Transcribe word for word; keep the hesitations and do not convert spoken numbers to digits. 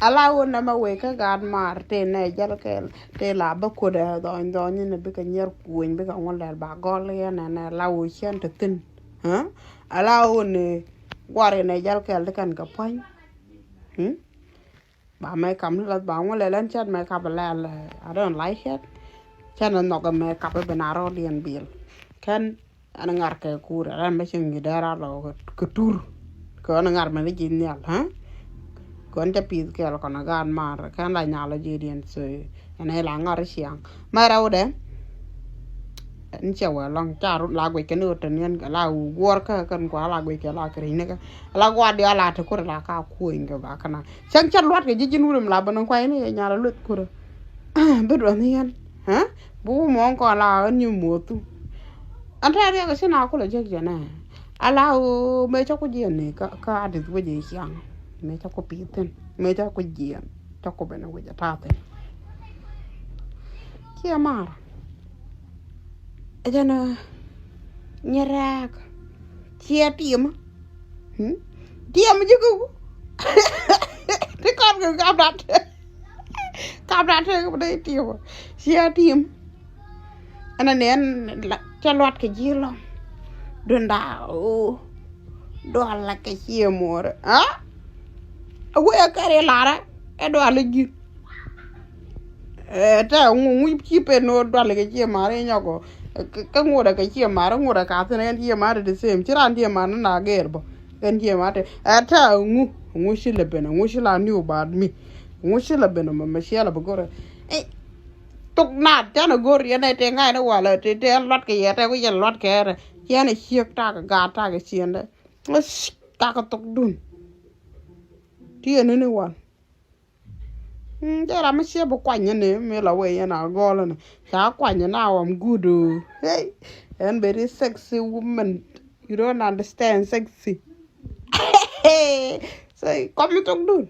Ala wä nɛmɛ wec kä gaat maar tëë nɛ jäl kɛɛl tëë la bä kuɔdɛ dhɔny dhɔny ni bikɛ nyier kuny bikɛ ŋuɔl dɛl ba gɔl yɛn nɛ nɛ la wä ciɛn te thin. Ala wä ni guar inɛ jäl kɛɛl ti kɛn kɛ puɔ̱ny. Ba mɛ kam ni lath ba ŋuɔl dɛl ɛn cɛn mɛ kap lɛl. I don't like it. Cɛn ɛ nhɔk mɛ kap ben a rɔɔdiɛn bil kɛn. Ɛn ŋar kɛ kur ɛn bä cieŋ dee rat lɔ kɛ tur. Kɛ ɣän ŋar mɛn ji̱ nhial ha. Kɛ ɣän cä pith kɛɛl kɔn a gaat maar kɛn la nyal ji̱ diɛn so. Ɛn ila ŋar ciaŋ mɛ rɛw dɛ. Ɛn cɛ wɛ lɔŋ ca rut la guic kɛn ɣöt tɛn yɛn la wu guɔr kä kɛn kua la guic kɛ la kɛ ri̱c ni kä. La gua̱a̱r diaal la te kur la ka kuɔny kɛ ba kɛn a cäŋ cä luat kɛ ji̱ ji̱n wurem la bä ni kuay ni nyal lueth kur. Bi duɔth ni yɛn. Bi wä muɔ̱ɔ̱ŋ kɔn la ɣän nyi muɔ̱ɔ̱thu. Ɛn tɛ̈ riɛk ci na kulɛ jek jɛn ɛ ala ɣöö mëë cä ku jiɛn ni kä adith wec i̱ ciaŋ. Mëë cä ku pi̱i̱th thi̱n mëë cä ku jiɛn cä ku ben wec ɛ ta̱a̱ thi̱n. Ciɛ maar ɛ jɛn ɛ nyɛ rɛɛk. Ciɛ tiɛm. Tiɛm ji̱ ku ti kɔn kɛ kap dat. Kap dat tëë kɛ bä dee tiɛm. Ciɛ tiɛm. Ɛn ɛn ɛn cä luat kɛ ji̱ lɔŋ. Dunda o dual la kɛ ciɛ muɔrɛ a. A wee a kɛri larɛ ɛ dual ji̱. Ɛ tɛ ŋu ŋu ci pen ni wä dual kɛ ciɛ mar inyɔk ɔ. Kä ŋot ɛ kɛ ciɛ mar ŋot ɛ ka thin ɛn ciɛ mar the same ci ran ciɛ mar ni na gɛɛr bä. Ɛn ciɛ mar tɛ ɛ tɛ ŋu ŋu ci lɛ ben ŋu ci la new about me. Ŋu ci lɛ ben mɛ mɛ ciɛ lɛ bä go̱rɛ. Thok naat cɛn ɛ go̱r yɛn ɛ tɛ ŋa̱c ni wal ɛ tɛ tɛ luat kɛ yɛ tɛ ku yɛn luat kɛ ɛ tɛ ciɛn ɛ ciek tak ɛ gaat tak ɛ ciɛn dɛ. Ɛ tak ɛ thok dun. Ti yɛn ni ni wal. Jɛ ram mi ciɛ bi kuany ni mi la wee yɛn a gɔl ni ca kuany ni a wam good o. Hey, and very sexy woman. You don't understand sexy. So kɔm mi thok dun.